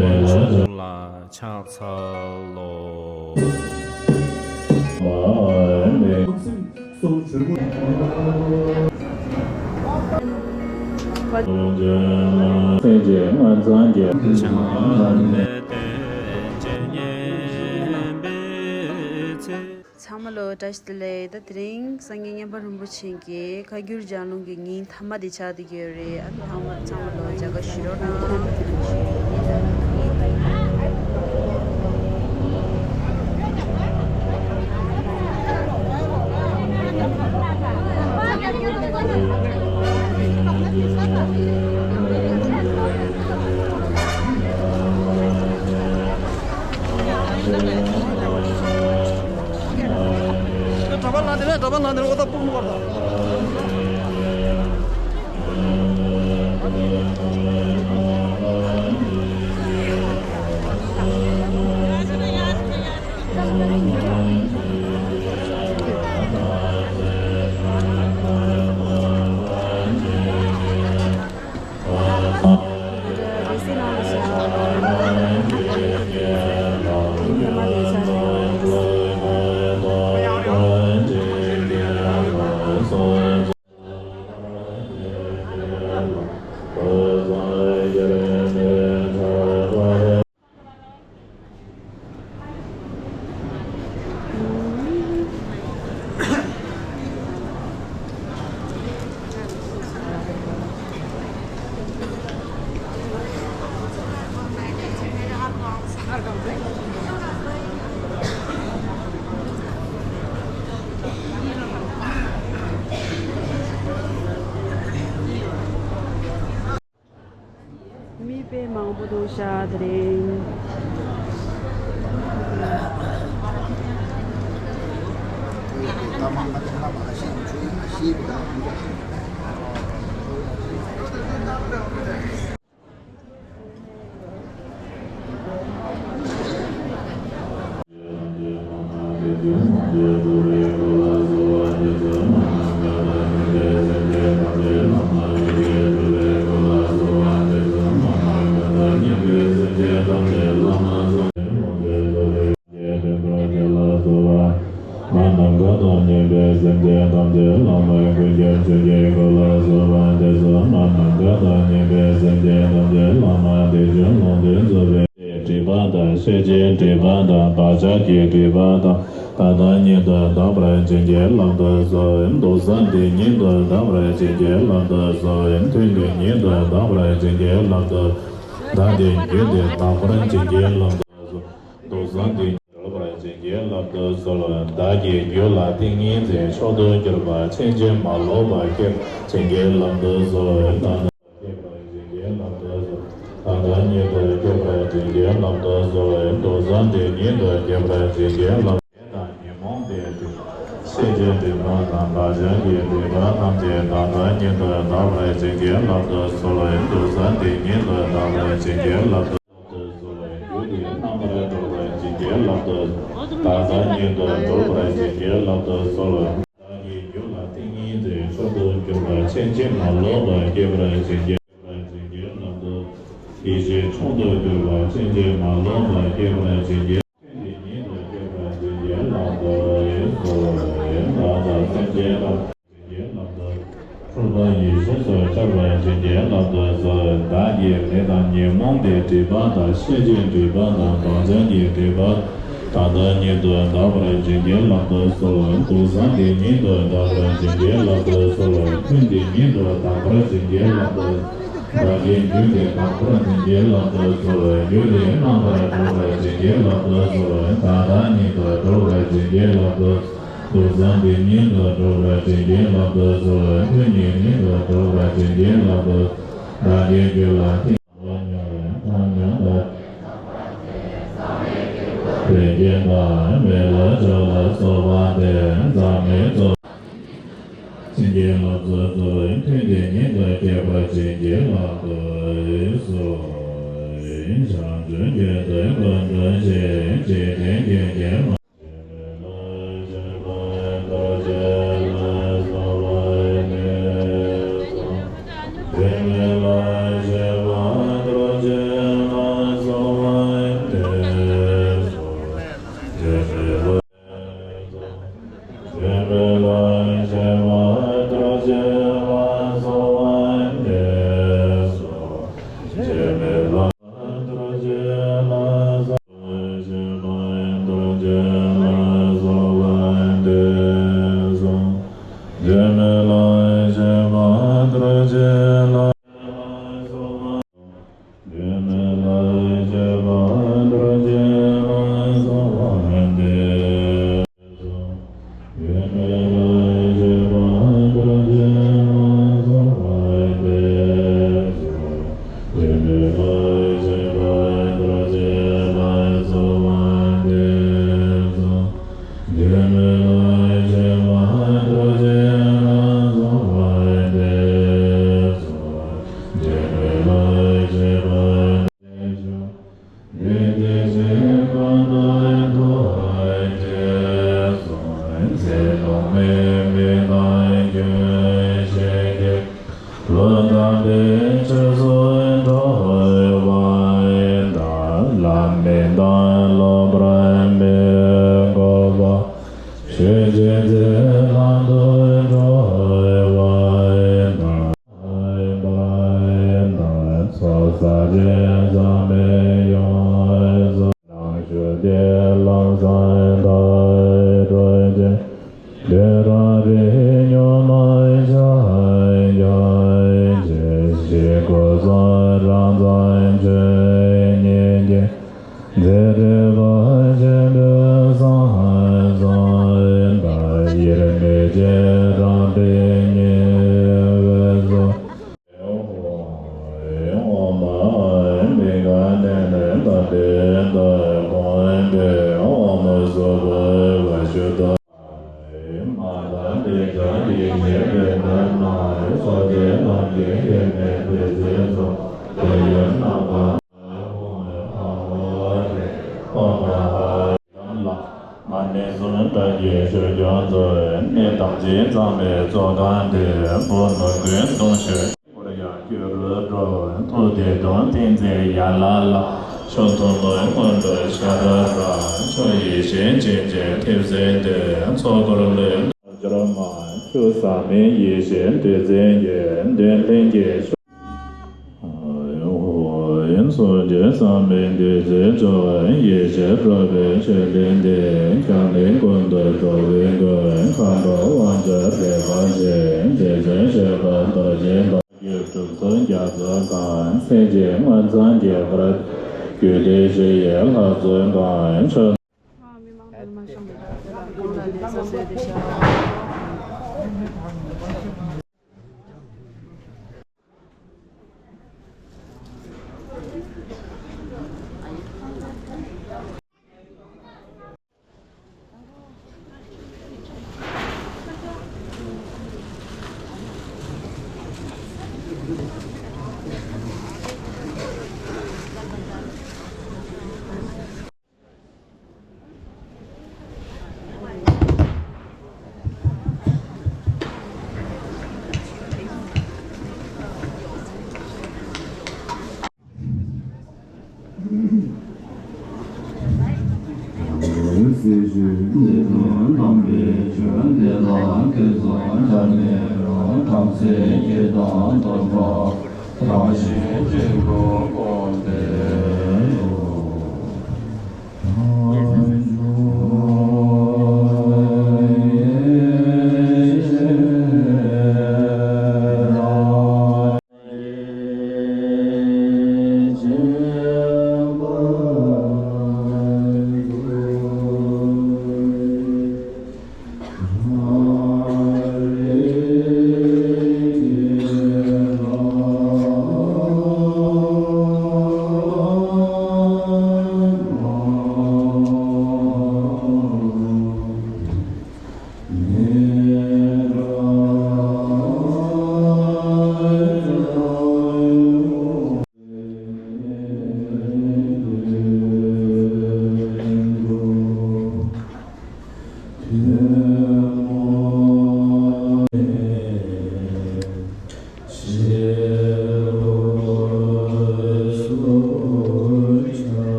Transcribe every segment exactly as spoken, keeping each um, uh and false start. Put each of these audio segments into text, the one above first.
གསུང་ལ་ཕྱག་འཚལ་ལོ། ཚང་མ་ལོ་བཀྲ་ཤིས་བདེ་ལེགས། ད་དེ་རིང་སངས་རྒྱས་མཉན་པ་རིན་པོ་ཆེ་གི་བཀའ་འགྱུར་ལྗགས་ལུང་གི་ཉིན་མཐའ་མ་དེ་ཆགས་བསྡད་ཀྱི་ཡོད་རེད། ཨ་ནི་ཚང་མ་ཚང་མ་ལོ་མཇལ་ཁ་ཞུ་རོགས་གནང་། གྲྭ་པ་ལངས་དེ་ནས་གྲྭ་པ་ལངས་དེ་ནས་ཨོ་ད་སྤུག་མོ་བར་དང་། མི་དཔེ་མང་པོ་འདུག་ཤག་དེ་རིང་། མ་ནམ་མཁའ་དང་མཉམ་པའི་སེམས་ཅན་ཐམས་ཅད་བླ་མའི་སྐུ་ཁྱབ་ཆོས་ཀྱི་སྐུ་ལ་གསོལ་བ། དེ་ཚོ་མ་ནམ་མཁའ་དང་མཉམ་པའི་སེམས་ཅན་ཐམས་ཅད་བླ་མ་བདེ་སྤྱོད་ལུང་བསྟན་མཛད་པའི་སྒྲིབ་པ་དང་ཤེས་བྱའི་སྒྲིབ་པ་དང་བག་ཆགས་ཀྱི་སྒྲིབ་པ་དང་། ད་ལྟ་ཉིད་དུ་དག་པར་བྱིན་གྱིས་བརླབ་ཏུ་གསོལ། མདོ་གསུམ་འདི་ཉིད་དུ་དག་པར་བྱིན་གྱིས་བརླབ་ཏུ་གསོལ། ཐུན་འདི་ཉིད་དུ་དག་པར་བྱིན་གྱིས་བརླབ་ཏུ། བདག་གི་རྒྱུད་འདི་དག་པར་བྱིན་གྱིས་བརླབ་ཏུ་གསོལ། མདོ་གསུམ་འདི་གྲོལ་བར་བྱིན་གྱིས་བརླབ་ཏུ་གསོལ། བདག་གི་རྒྱུད་ལ་ཏིང་ངེ་འཛིན་མཆོག་ཏུ་གྱུར་པ་ཕྱིན་ཅི་མ་ལོག་པ་སྐྱེ་བར་བྱིན་གྱིས་བརླབ་ཏུ་གསོལ། ད་ལྟ་སྐྱེ་བར་བྱིན་གྱིས་བརླབ་ཏུ་གསོལ། ད་ལྟ་ཉིད་དུ་སྐྱེ་བར་བྱིན་གྱིས་བརླབ་ཏུ་གསོལ། མདོ་གསུམ་འདི་ཉིད་དུ་སྐྱེ་བར་བྱིན་གྱིས་བརླབ། ཉེས་དང་ཉོན་མོངས་པའི་སྒྲིབ། ཤེས་བྱའི་སྒྲིབ་པ་དང་བག་ཆགས་ཀྱི་སྒྲིབ་པ་ཐམས་ཅད་ད་ལྟ་ཉིད་དུ་དག་པར་བྱིན་གྱིས་བརླབ་ཏུ་གསོལ། མདོ་གསུམ་འདི་ཉིད་དུ་དག་པར་བྱིན་གྱིས་བརླབ་ཏུ། རྒྱུད་སྡེ་རྣམ་པར་གྲོལ་བར་བྱིན་གྱིས་བརླབ་ཏུ། ད་ལྟ་ཉིད་དུ་གྲོལ་བར་བྱིན་གྱིས་བརླབ་ཏུ་གསོལ། བདག་གི་རྒྱུད་ལ་ཏིང་ངེ་འཛིན་མཆོག་ཏུ་གྱུར་པ་ཕྱིན་ཅི་མ་ལོག་པ་སྐྱེ་བར་བྱིན་གྱིས་བརླབ་ཏུ། ཡེ་ཤེས་མཆོག་ཏུ་གྱུར་པ་ཕྱིན་ཅི་མ་ལོག་པ་སྐྱེ་བར་བྱིན་གྱིས། ཐུན་འདི་ཉིད་དུ་སྐྱེ་བར་བྱིན་གྱིས་བརླབ་ཏུ་གསོལ། བདག་དང་སེམས་ཅན་ཐམས་ཅད་བྱིན་གྱིས་བརླབ་ཏུ། འཁྲུལ་པ་ཡེ་ཤེས་སུ་འཆར་བར་བྱིན་གྱིས་བརླབ་ཏུ་གསོལ། བདག་གི་ཉེས་དང་ཉོན་མོངས་པའི་སྒྲིབ་པ་དང་ཤེས་བྱའི་སྒྲིབ་པ་དང་བག་ཆགས་ཀྱི་སྒྲིབ་པ་ད་ལྟ་ཉིད་དུ་དག་པར་བྱིན་གྱིས་བརླབ་ཏུ་གསོལ། མདོ་གསུམ་འདི་ཉིད་དུ་དག་པར་བྱིན་གྱིས་བརླབ་ཏུ་གསོལ། ཐུན་འདི་ཉིད་དུ་དག་པར་བྱིན་གྱིས་བརླབ་ཏུ། བདག་གི་རྒྱུད་འདི་དག་པར་བྱིན་གྱིས་བརླབ་ཏུ་གསོལ། རྒྱུད་འདི་རྣམ་པར་གྲོལ་བར་བྱིན་གྱིས་བརླབ་ཏུ་གསོལ། ད་ལྟ་ཉིད་དུ་གྲོལ་བར་བྱིན་གྱིས་བརླབ་ཏུ། མདོ་གསུམ་འདི་ཉིད་དུ་གྲོལ་བར་བྱིན་གྱིས་བརླབ་ཏུ་གསོལ། ཐུན་འདི་ཉིད་དུ་གྲོལ་བར་བྱིན་གྱིས་བརླབ་ཏུ། བདག་གི་རྒྱུད་ལ་ཐིམ་པ་མྱོང་བའི་ཐ་སྙད་དང་། རིགས་ཀྱི་བདག་མེད་ལ་ཆགས་ལ་སོགས་པ་སྟེ་ཟག་མེད་ཚོགས། བྱིན་གྱིས་བརླབ་ཏུ་གསོལ། ཐུན་འདི་ཉིད་དུ་སྐྱེ་བར་བྱིན་གྱིས་བརླབ་ཏུ་གསོལ། བྱང་ཆུབ་ཀྱི་སེམས་ཀུན་འདུ་ཤེས་འཇིག་རྟེན་གྱི་སྐྱེས་མ།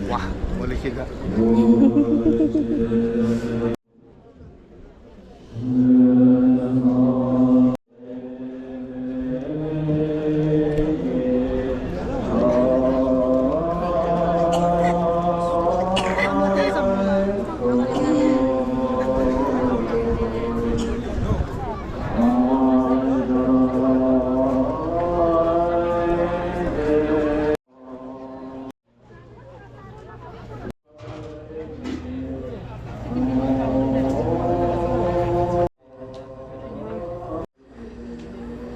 哇，我的天哪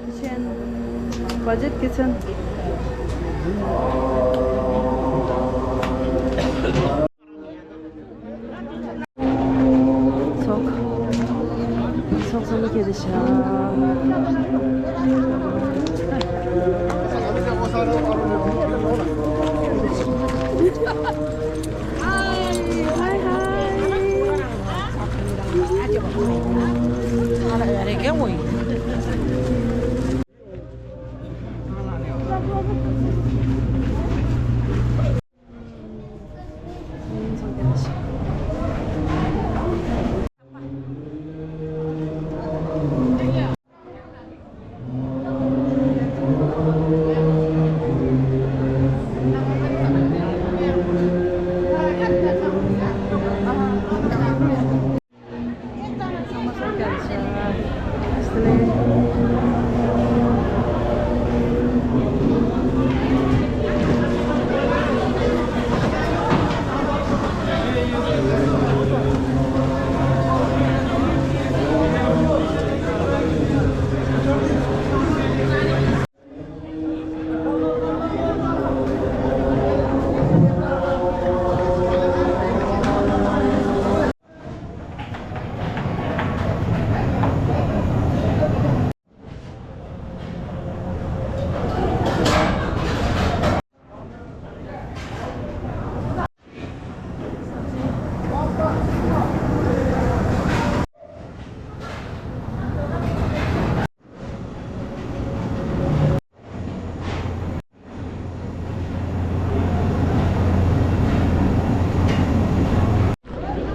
！Kitchen, budget kitchen. ཚོགས། ཚོགས་ཚང་མ་ཁྱེར་ཏེ་བཞག Hi, hi, hi.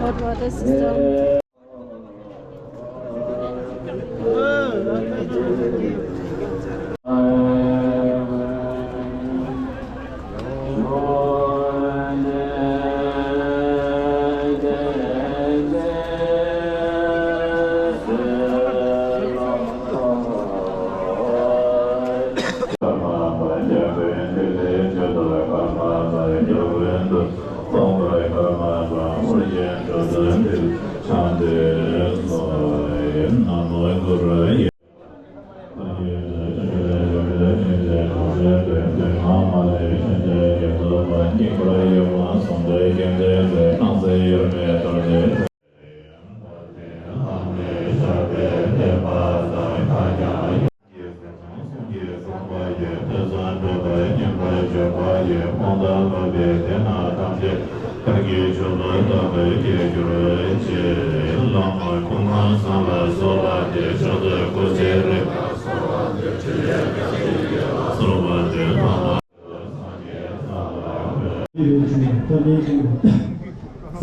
Hot water system.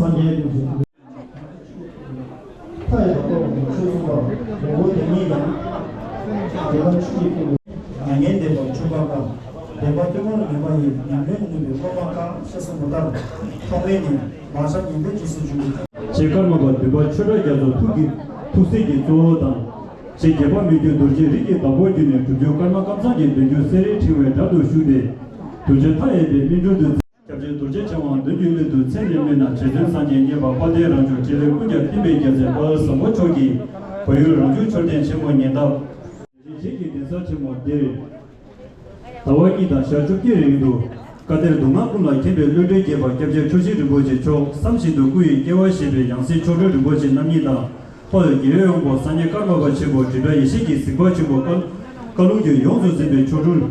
སངས་རྒྱས་ཀྱི་མཐའ་ཡས་པ་ལ་ཆོས་གསུངས་པ། ངོ་བོ་དེ་ཉིད་ཀྱང་དེ་ལ་ཆོས་ཀྱི་སྐུ། མྱ་ངན་འདས་པ་མཆོག་དཀར་དཀར། བདེན་པ་སྟོང་པར་ངེས་པ་ཡི། ཉམས་ལེན་མངོན་པའི་སློབ་མ་དཀར། ཞེས་གསུངས་པ་ལྟར། ཐོག་མེད་ནས་བག་ཆགས་ངན་པའི་རྗེས་སུ་འཇུག་པའི། རྗེ་ཀརྨ་པ་འདུས་པ་ཆོས་གྲགས་རྒྱ་མཚོ་ཐུགས་ཀྱི་ཐུགས་སྲས་ཀྱི་གཙོ་བོ་དང་། རྗེ་བརྒྱད་པ་མི་བསྐྱོད་རྡོ་རྗེ་རིགས་ཀྱི་བདག་པོར་གྱུར་ནས་སྒྲུབ་བརྒྱུད་ཀརྨ་ཀཾ་ཚང་གི་འདོད་འཇོ་གསེར་རིའི་ཕྲེང་བའི་འགྲམ་དུ་བཞུགས་ཏེ། གདུལ་བྱ་མཐའ་ཡས་པའི་སྨིན་གྲོལ་དུ། སྐྱབས་རྗེ་རྡོ་རྗེ་འཆང་དབང་དོན་གྱི་གླིང་དུ་མཚན་ནས་སྨོས་ན་རྗེ་བཙུན་སངས་རྒྱས་མཉེས་པ་དཔལ་ལྡན་རང་བྱུང་ཕྲིན་ལས་ཀུན་ཀྱང་བསྟན་པའི་རྒྱལ་མཚན་དཔལ་བཟང་པོ་མཆོག་གིས་བལ་ཡུལ་རང་བྱུང་མཆོད་རྟེན་ཆེན་མོ་ཉེ་འདབས། རྗེ་ཀྱི་གདན་ས་ཆེན་མོ་འདིར། ཟླ་བ་གཉིས་དང་ཞག་བཅོ་བརྒྱད་རིང་དུ་བཀའ་གཏེར་མདོ་སྔགས་ཀུན་ལ་མཁྱེན་པའི་བློ་གྲོས་རྒྱས་པ་སྐྱབས་རྗེ་ཁྱོད་ཤེས་རིན་པོ་ཆེ་མཆོག་བསམ་བཞིན་དུ་སྐུ་ཡི་སྐྱེ་བ་བཞེས་པའི་ཡང་སྲིད་མཆོག་སྤྲུལ་རིན་པོ་ཆེ་རྣམ་གཉིས་དང་། དཔལ་རྒྱལ་ཡོངས་པ་སངས་རྒྱས་ཀརྨ་པ་ཆེན་པོ་སྒྲིབ་པ་ཡེ་ཤེས་ཀྱི་གཟིགས་པ་ཆེན་པོ་བཀའ་བཀའ་ལུང་རྒྱུད་ཡོངས་སུ་འཛིན་པའི་མཆོག་སྤྲུལ།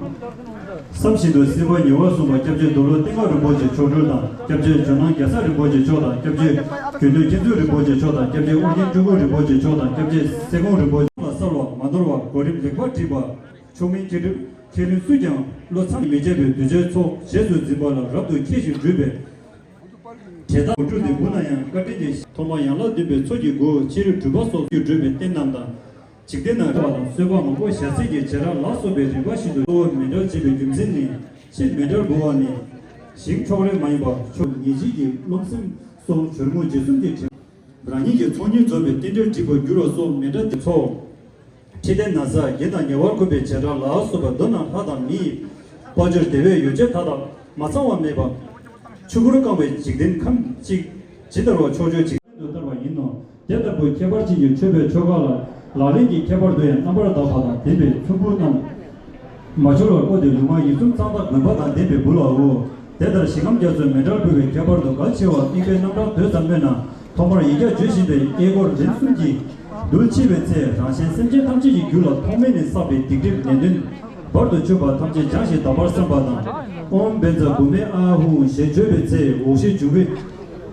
བསམ་བཞིན་དུ་སྲིད་པ་ཉེ་བར་བཟུང་བ་སྐྱབས་རྗེ་རྡོར་སློབ་བསྟན་དགའ་རིན་པོ་ཆེ་མཆོག་སྤྲུལ་དང་། སྐྱབས་རྗེ་ཇོ་ནང་རྒྱ་བཟའ་རིན་པོ་ཆེ་མཆོག་དང་། སྐྱབས་རྗེ་དགེ་འདུན་མཁྱེན་བརྩེ་རིན་པོ་ཆེ་མཆོག་དང་། སྐྱབས་རྗེ་ཨོ་རྒྱན་སྤྲུལ་སྐུ་རིན་པོ་ཆེ་མཆོག་དང་། སྐྱབས་རྗེ་སེ་གོང་རིན་པོ་ཆེ་ལ་གསལ་བ་མ་ནོར་བ་གོ་རིམ་ལེགས་པར་བསྒྲིགས་པ། མཆོག་མིན་མཁས་གྲུབ་མཁས་བླུན་སུས་ཀྱང་བློ་ཚིམ་མི་བྱེད་པའི་གདུལ་བྱའི་ཚོགས་རྗེས་སུ་འཛིན་པ་ལ་རབ་ཏུ་མཁས་ཤིང་གྲུབ་པའི། བྱས་ཙང་དབུ་སྐྲ་དེ་འབུ་ན་ཡང་བཀའ་དྲིན་ཅན་ཞིག་ཐོག་མར་ཡན་ལག་བདུན་པའི་ཚོགས་ཀྱི་སྒོ་ཕྱི་རོལ་གྲུབ་པ་སོགས་སུ་བགྲོད་པའི་རྟེན་རྣམས་དང་། འཇིག་རྟེན་ན་རེ་བ་དང་གསོལ་བ་མང་པོ་ཞལ་གཟིགས་ཀྱི་བྱེ་བྲག་ལ་སོགས་པའི་རིམ་པ་བཞིན་དུ་གཙོ་བོ་མཎྜལ་བྱེད་པའི་རྒྱུ་མཚན་ནི། ཕྱིས་མཎྜལ་འབུལ་བ་ནི། ཞིང་འཕྲོག་རེས་མ་ཡིན་པ་ཆོས་ཉེར་གཅིག་གི་རློམ་སེམས་སོགས་སྦྱོར་དངོས་རྗེས་གསུམ་གྱི་དྲན། རང་ཉིད་ཀྱི་ཚོགས་གཉིས་རྫོགས་པའི་རྟེན་འབྲེལ་འགྲིག་པར་འགྱུར་བ་སོགས་མཎྜལ་འདི་ཚོགས། ཁྲི་སྟན་ན་བཟའ་རྒྱན་དང་ཉེ་བར་མཁོ་བའི་བྱེ་བྲག་ལ་སོགས་པ་མདོར་ན་ལྷ་དང་མི་ཡི་དཔལ་འབྱོར་བདེ་བའི་ཡོ་བྱད་མཐའ་དག་མ་ཚང་བ་མེད་པ། ཆུ་བུར་བཀང་བའི་འཇིག་རྟེན་ཁམས་གཅིག་ཇི་ལྟར་བ་ཕྱོགས་བཅུའི་འཇིག་རྟེན་དུ་བསྟར་བ་ཡིན་ནོ། དེ་ལྟ་བུའི་ཁྱད་པར་ཅན་གྱི་མཆོད་པའི་ཆོ་ག་ལ་ལག་ལེན་གྱི་ཁྱད་པར་དུ་ཡང་རྣམ་པར་དག་པ་དང་ལྡན་པའི་ཚོམ་བུ་རྣམས། མ་འཆོལ་བར་བཀོད་དེ་ལུས་ངག་ཡིད་གསུམ་གཙང་དག་དགོན་པ་དང་ལྡན་པའི་སྦུག་ལའོ། དེ་ལྟར་ཞིང་ཁམས་རྒྱ་མཚོའི་མཎྜལ་འབུལ་བའི་ཁྱད་པར་དུ་གལ་ཆེ་བ་དམིགས་པའི་རྣམ་གྲངས་ཐོས་ཙམ་སྨོས་ན། ཐོག་མར་ཡིག་བརྒྱ་བརྗོད་བཞིན་པའི་གཡས་སྐོར་ལན་གསུམ་གྱིས་རྡུལ་ཕྱེ་བའི་ཚེ་རང་གཞན་སེམས་ཅན་ཐམས་ཅད་ཀྱི་རྒྱུད་ལ་ཐོག་མེད་ནས་བསགས་པའི་སྡིག་སྒྲིབ་ནད་གདོན་བར་དུ་གཅོད་པ་ཐམས་ཅད་སྦྱངས་ཤིང་དག་པར་བསམ་པ་དང་། ཨོཾ་བཛྲ་བྷཱུ་མི་ཨཱཿཧཱུྃ་ཞེས་བརྗོད་པའི་ཚེ་འོག་གཞི་འབྱུང་པོའི་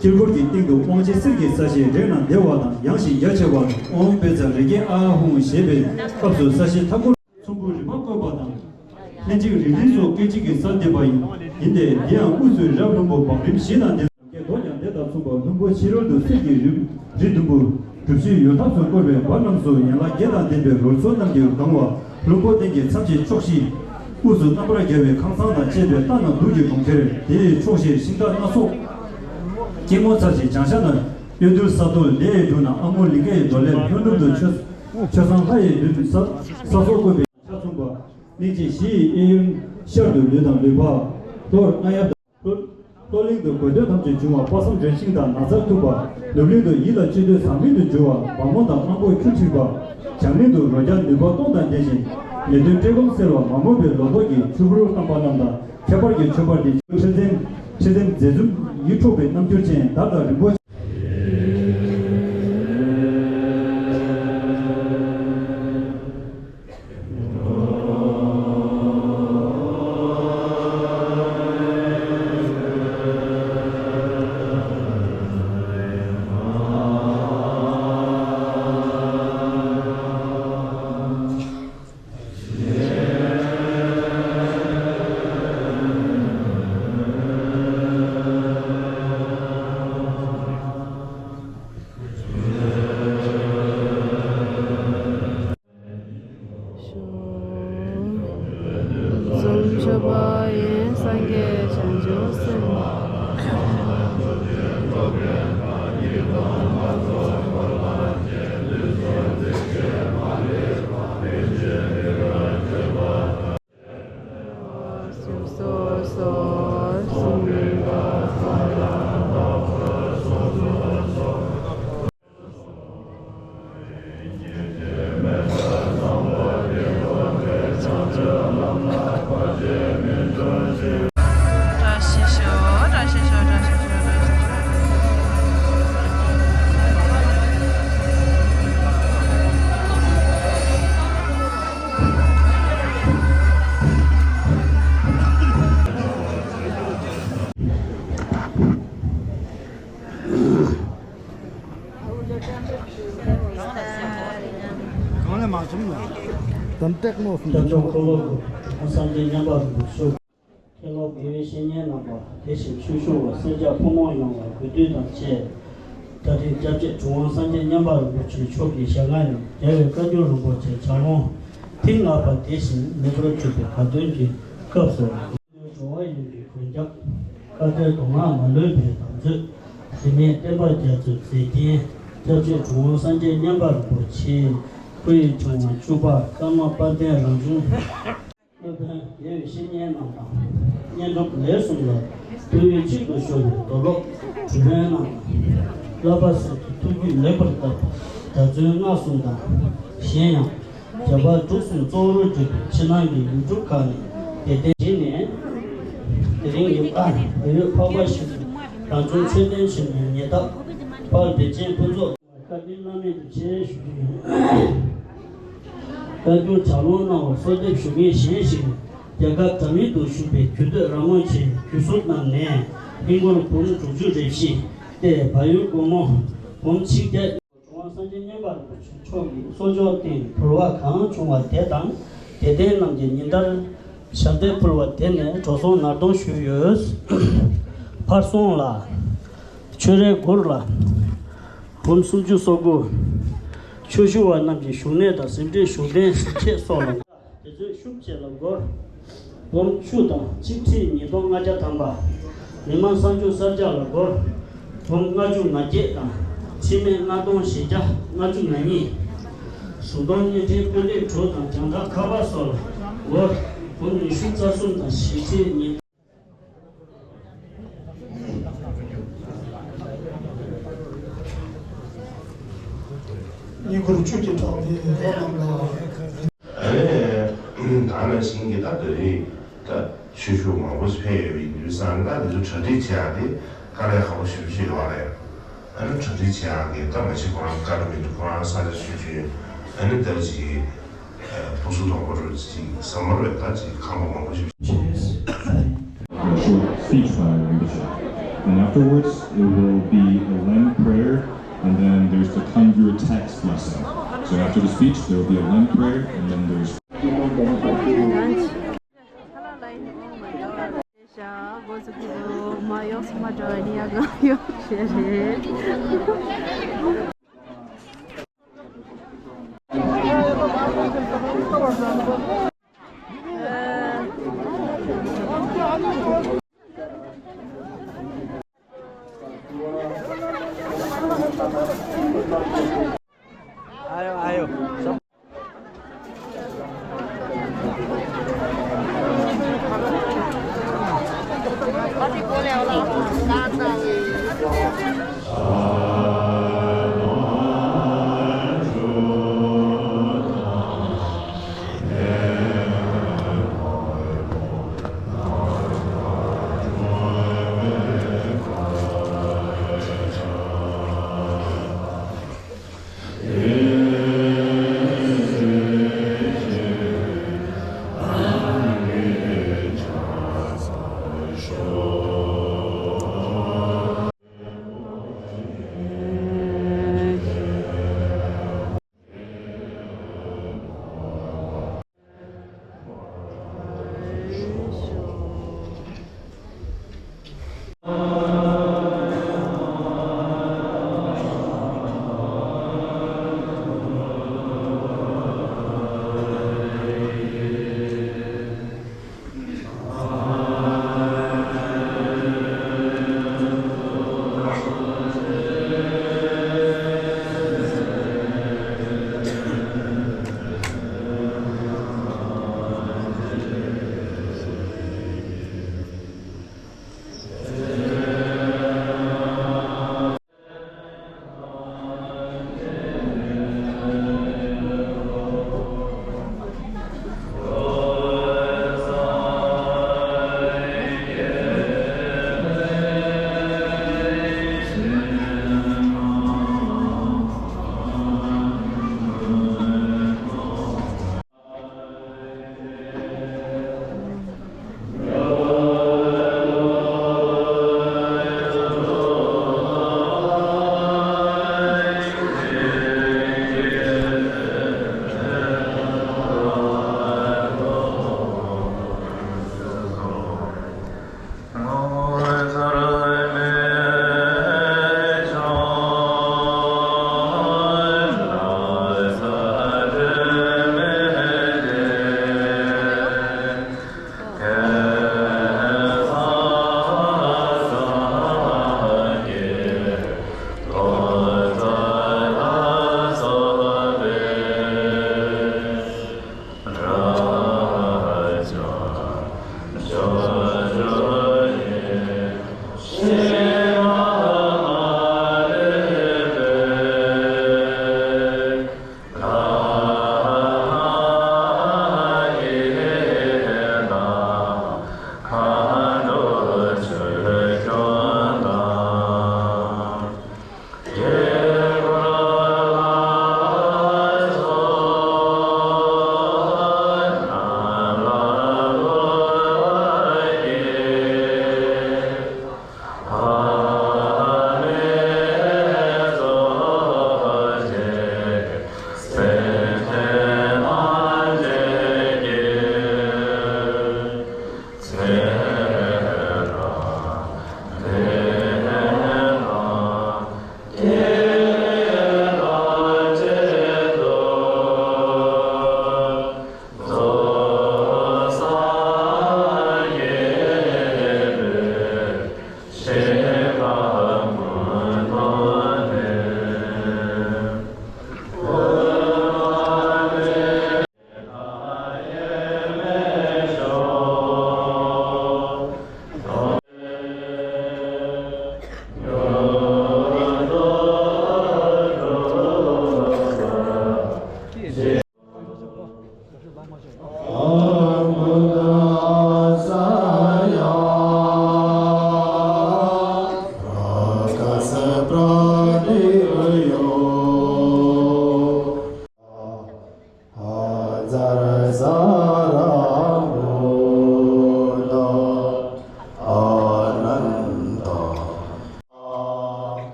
དཀྱིལ་འཁོར་གྱི་སྟེང་དུ་དབང་ཆེན་གསེར་གྱི་ས་གཞི་རེག་ན་བདེ་བ་དང་། ཡངས་ཤིང་རྒྱ་ཆེ་བ་ཨོཾ་བཛྲ་རེ་ཀེ་ཨཱཿཧཱུྃ་ཞེས་པའི་སྐབས་སུ་ས་གཞིའི་མཐའ་སྐོར། ཚོམ་བུ་རིམ་པ་བཀོད་པ་དང་། ལྷན་ཅིག་རིམ་བདུན་སོགས་སྐད་ཅིག་གིས་གསལ་འདེབས་པ་ཡིན། ཡིན་ཏེ་འདི་ཡང་དབུས་སུ་རབ་ལྷུན་པོ་བང་རིམ་བཞི་དང་ལྡན་པ། མདོར་ཀྱང་དེ་དང་མཚུངས་པ་ལྷུན་པོ་ཕྱི་རོལ་དུ་གསེར་གྱི་རི་རི་ཟླུམ་པོ་གྲུ་བཞི་ཡོལ་ཐབས་སུ་བསྐོར་བའི་བར་རྣམས་སུ་ཡན་ལག་བརྒྱད་དང་ལྡན་པའི་རོལ་མཚོ་རྣམས་ཀྱིས་གང་བ་ལྷུན་པོ་གདན་གྱི་མཚམས་ཀྱི་ཕྱོགས་བཞི། དབུས་སུ་རྣམ་པར་རྒྱལ་བའི་ཁང་བཟང་དང་བཅས་པའི་ལྟ་ན་སྡུག་གི་གྲོང་ཁྱེར་དེའི་ཕྱོགས་བཞིར་ཤིང་རྟ་སྣ་ཚོགས། སྐྱེད་མོས་ཚལ་གྱི་བྱང་ཤར་ན་གཡོ་འདུལ་ས་རྡོར་ལས་ཡི་འབྲུ་ན་ཨ་མོ་ལིང་ག་ཡི་རྡོར་ལེབ་ལྷོ་ནུབ་ཏུ་ཆོས་ཆོས་བཟང་ལྷ་ཡི་ལུས་ས་ས་སོགས་བཀོད་པའི། ཆ་མཚུངས་པ། གླིང་རྗེ་བཞི་ཡི་གཡས་གཡོན་ཤར་དུ་ལུས་དང་ལུས་འཕགས་གཏོར་རྔ་ཡབ་དང་། ལྷོ་གླིང་དུ་དགོས་འདོད་ཐམས་ཅད་འབྱུང་བ་དཔག་བསམ་ལྗོན་ཤིང་དང་ན་བཟའ་ཐུབ་པ། ནུབ་གླིང་དུ་ཡིད་ལ་སྤྱོད་འདོད་ཟང་ཐལ་དུ་འགྱུར་བ་མ་མོ་དང་དབང་པོ་ཁྱུ་འཁྲིགས་པ། བྱང་གླིང་དུ་རོ་བརྒྱ་ནུས་པ་སྟོང་དང་ལྡན་ཞིང་ནད་གདོན་བཀྲེས་སྐོམ་སེལ་བ་མ་མོ་པའི་ལོ་ཏོག་གི་ཆུ་བུར་བཏང་པ་རྣམས་དང་ཁྱད་པར་གྱི་མཆོད་པ་འདི་ཁྲི་སེམས་ཁྲི་སེམས་མཛེས་འཛུམ་ཡིད་འཕྲོག་པའི་རྣམ་འགྱུར་ཅན་དར་དང་རིན་པོ་ཆེ། འཛུམ་ཆོས་པ་ཡི་སངས་རྒྱས་བྱང་ཆུབ་སེམས། གང་ལས་མ་བྱུང་ནོ། དམ་ཏེག་ནོ་སུན། སྐྱབས་མཆོག་འཁོར་ལོ་སྒོམ་སངས་རྒྱས་མཉན་པ་རིན་པོ་ཆེ། མཁན་སློབ་དགེ་བའི་བཤེས་གཉེན་རྣམ་པ་དེ་བཞིན་ཆོས་ཞུ་བ་སེར་སྐྱ་ཕོ་མོ་ཡོངས་ལ་གུས་འདུད་དང་བཅས། ད་རིང་སྐྱབས་རྗེ་གྲུབ་དབང་སངས་རྒྱས་མཉན་པ་རིན་པོ་ཆེ་མཆོག་གི་ཞལ་སྔ་ནས་རྒྱལ་བའི་བཀའ་འགྱུར་རིན་པོ་ཆེ་ལྗགས་ལུང་ཐིག་ལྔ་པ་དེ་བཞིན་མེ་འབར་གྱུར་པའི་དགའ་སྟོན་གྱི་སྐབས་སུ། འགྲོ་བ་ཡོངས་ཀྱི་མགོན་སྐྱབས་བཀའ་བསྩལ་མདོ་སྔགས་མ་ལུས་པའི་དམ་ཚིག་དྲི་མེད་བསྟན་པ་རྒྱ་མཚོའི་མཛེས་རྒྱན་སྐྱབས་རྗེ་གྲུབ་དབང་སངས་རྒྱས་མཉན་པ་རིན་པོ་ཆེ་སྐུ་ཡི་ཕྲེང་བ་བཅུ་པ་ཀརྨ་དཔལ་ལྡན་རང་བྱུང་། སློབ་དཔོན་དགེ་བའི་བཤེས་གཉེན་རྣམས་དང་། བསྙེན་སྒྲུབ་ལས་གསུམ་ལ་ཐུགས་ཡིད་གཅིག་ཏུ་གཞོལ་བའི་རྡོར་སློབ་གྲུབ་དཔོན་རྣམས་དང་། བསླབ་པ་གསེར་གྱི་ཐུགས་རྒྱུད་ལེགས་པར་བཏབ་པ་གྲྭ་བཙུན་སྔགས་གསུམ་དང་། གཞན་ཡང་། རྒྱ་བལ་འབྲུག་གསུམ་གཙོ་བོར་གྱུར་པའི་ཕྱི་ནང་གི་ཡུལ་གྲུ་ཁག་ནས་དད་ལྡན་བྱས་ནས། དེ་རིང་ཡུལ་ཨ་བལ་ཡུལ་འཕགས་པ་ཞིག་ཏུ་རང་བྱུང་མཆོད་རྟེན་ཆེན་མོའི་ཉེ་འདབས་དཔལ་བདེ་ཆེན་ཕུན་ཚོགས། བཀའ་དྲིན་བླ་མེད་དུ་ཆེ་ཞུ་རྒྱུ་ཡིན། བཀའ་འགྱུར་ལྗགས་ལུང་གནང་བར་གསོལ་འདེབས་ཞུ་མཁན་གཞན་ཞིག་ནི་རྒྱ་གར་འདྲ་མིན་དུ་བཞུགས་པའི་རྒྱུད་སྟོད་ར་མོ་ཆེའི་རྒྱུད་ཟུར་རྣམས་ནས་ཧིན་སྒོར་འབུམ་དྲུག་ཅུ་རེ་བཞི་སྟེ་བལ་ཡུལ་སྒོར་མོ་འབུམ་ཆིག་བརྒྱ། གྲུབ་དབང་སངས་རྒྱས་མཉན་པ་རིན་པོ་ཆེ་མཆོག་གི་གསོལ་ལྕོག་སྟེང་ཕུལ་བ་གང་བྱུང་བ་དེ་དང་དད་ལྡན་རྣམས་ཀྱིས་ཉིན་ལྟར་ཞབས་བརྟན་ཕུལ་བ་དེ་ནས་འགྲོ་སོང་ནར་གཏོང་ཞུས་ཡོད། ཕར་སོང་ལ། ཆོས་རའི་སྒོར་ལ། འབུམ་སུམ་ཅུ་སོ་དགུ། ཆོས་ཞུ་བ་རྣམས་ཀྱི་བཞུགས་གནས་དང་ཟིན་བྲིས་བཞུགས་གདན་ཁྱེད་སོགས་ལ། དེ་ཚོས་ཤུགས་ཆེ་ལ་སྒོར། འབུམ་བཅུ་དང་ཆིག་ཁྲི་ཉིས་སྟོང་ལྔ་བརྒྱ་ཐམ་པ། མི་མང་གསར་འཇུག་གསར་རྒྱག་ལ་སྒོར། འབུམ་ལྔ་བཅུ་ང་བརྒྱད་དང་ཁྲི་མེད་ལྔ་སྟོང་བཞི་བརྒྱ་ལྔ་བཅུ་ང་གཉིས། གཟུགས་མཐོང་བརྙན་འཕྲིན་སྤུས་ལེགས་དྲུག་དང་རྒྱང་ཐག་ཁ་པར་སོགས་ལ་སྒོར། འབུམ་ཉི་ཤུ་རྩ་གསུམ་དང་བཞི་ཁྲི་ཉིས། སྙིང་ཁུར་བཅུད་ཀྱི་གྲངས་དེ་རོ་རྣམས་ལ། ཨ་ནི་ད་ནང་བཞིན་གྱི་ད་དེ་རིང་ད་ཆོས་ཞུ་མང་པོ་ཞིག་ཕེབས་ཡོད་པའི་དུས་ཙང་ད་འདི་ཚོ་གྲ་སྒྲིག་བྱེད་ཡག་དེ་དཀའ་ལས་ཁག་པོ་ཞེ་པོ་ཅིག་ཡོད་རེད། ཨ་ནི་གྲ་སྒྲིག་བྱེད་ཡག་གི་ད་མ་གཞི་ཁོ་རང་བཀའ་འདྲི་མི་འདུག་ཁོ་རང་ས་ཆ་ཆུང་ཆུང་ཨ་ནི་ད་ཅིག་ཕུགས་སུ་དོགས་པ་རུ་ཅིག་ཟ་མ་རུ་ད་ཅིག་ཁང་པ་མང་པོ་ཞིག A short speech by our Rinpoche. And afterwards, it will be a Len prayer, and then there's the Kangyur text lesson. So after the speech, there will be a Len prayer, and then there's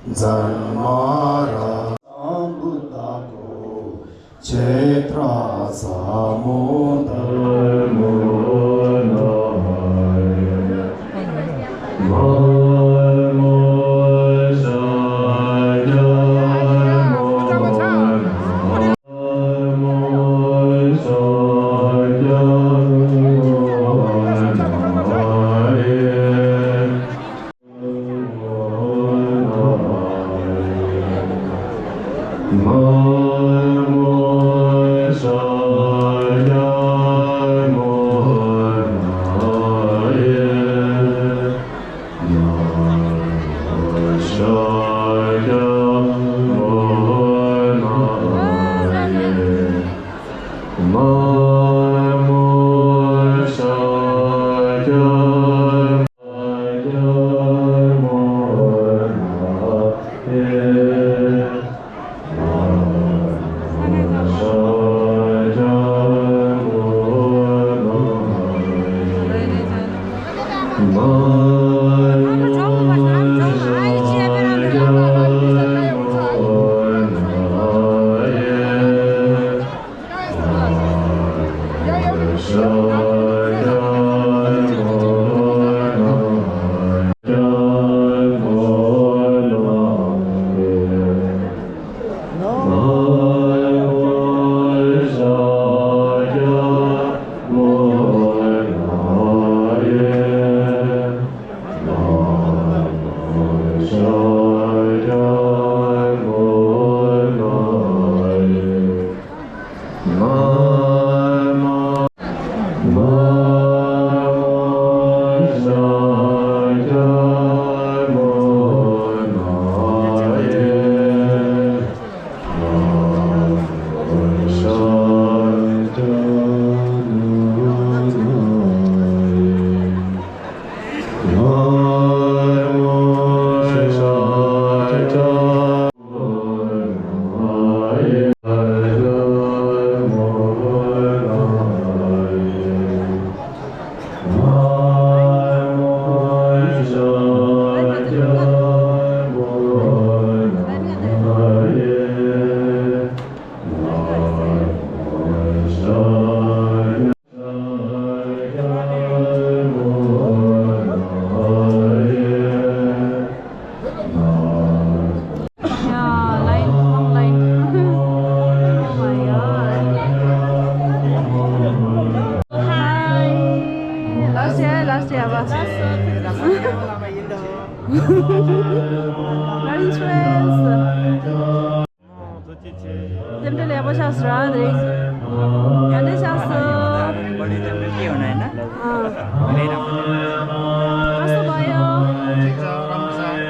ཛརྨ་ར་སམ་བུདྡྷ་ཏོ། ཆེ་ཏྲ་ས་མོ་དྷརྨོ་ན་ཡེ། དྷརྨོ་ས་ཀྱ་མོ་ན་ཡེ། Yeah, line, long line. Oh my God. Hi. Last year, last year, ba. Very stress. རྟེན་འབྲེལ་ཡག་པོ་ཆགས་སོང་ར་དེ་རིང་། ཡག་འདྲ་ཆགས་སོང་། ཨ། How's the boy?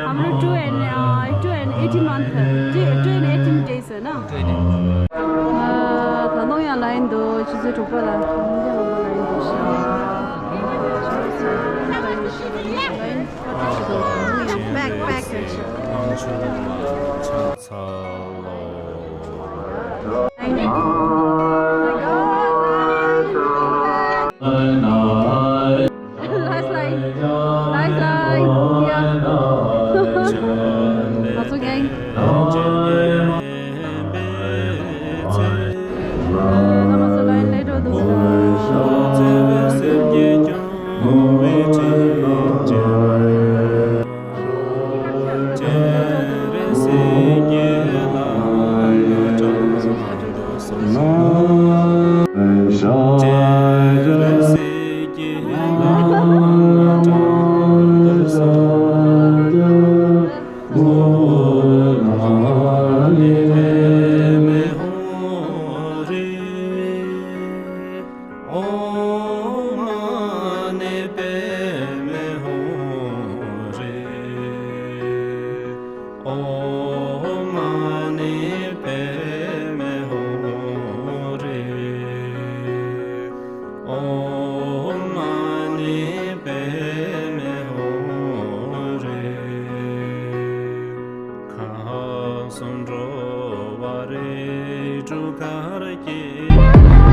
I'm two and, uh, two and eighteen months. Two, two and eighteen days, na? ཨ། ད་དུང་ཡང་ལ་ཡིན་འདུག་ཆུ་ཚོད་དྲུག་པ་ལ། ལ་ཡིན་འདུག་ཤག Back, back. Last line. Last line. Yeah. That's okay. ཨོཾ་མ་ཎི་པདྨེ་ཧཱུྃ་རེ། ཨོཾ་མ་ཎི་པདྨེ་ཧཱུྃ་རེ། ཁམས་གསུམ་འགྲོ་བ་རིགས་དྲུག་གར་སྐྱེ།